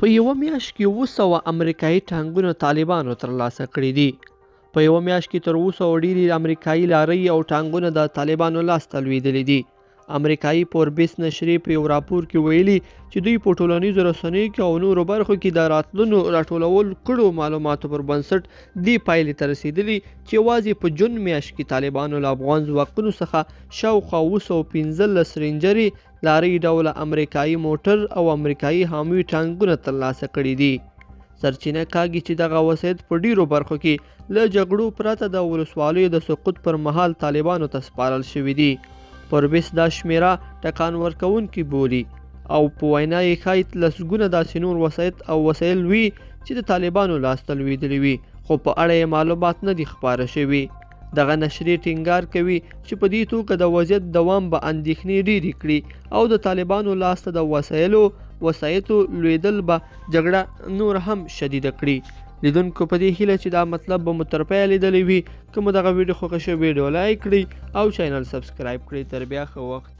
په یوه میاشت کې 700 امریکایي ټانګونه طالبانو ترلاسه کړي دي. په یوه میاشت کې تر 700 ډېرې امریکایي لارۍ او ټانګونه د طالبانو لاس ته لوېدلي دي. امریکایي فوربس نشریې په یو راپور کې ویلي چې دوی په ټولنیزو رسنیو کې او نورو برخو کې د راتلونو راټولول کړو معلوماتو پر بنسټ دې پایلې ته رسېدلي چې یوازې په جون میاشت کې طالبانو له افغان ځواکونو څخه شاوخوا 715 رینجرې، لارۍ ډوله امریکایي موټر او امریکایي هاموي ټانګونه ترلاسه کړي دي. سرچینه کاږي چې دغه وسایط په ډیرو برخو کې له جګړو پرته د ولسوالیو د سقوط پر مهال طالبانو ته سپارل شوي دي. پربس دا شمیره ټکان ورکوونکي بولي او په وینا یې ښایي لسګونه داسې نور وسایط او وسایل وي چې د طالبانو لاس ته لوېدلي وي، خو په اړه یې معلومات نه دي خپاره شوي. دغه نشریې ټینګار کوي چې په دې توګه د وضعیت دوام به اندېښنې ډېرې کړي او د طالبانو لاس ته د وسایطو لوېدل به جګړه نور هم شدیده کړي. لیدونکو په دې هیله چې دا مطلب به مو تر پایه لیدلی وي. که مو دغه ویډیو خوښه شوه، ویډیو لایک کړئ او چینل سبسکرایب کړئ. تر بیا ښه وخت.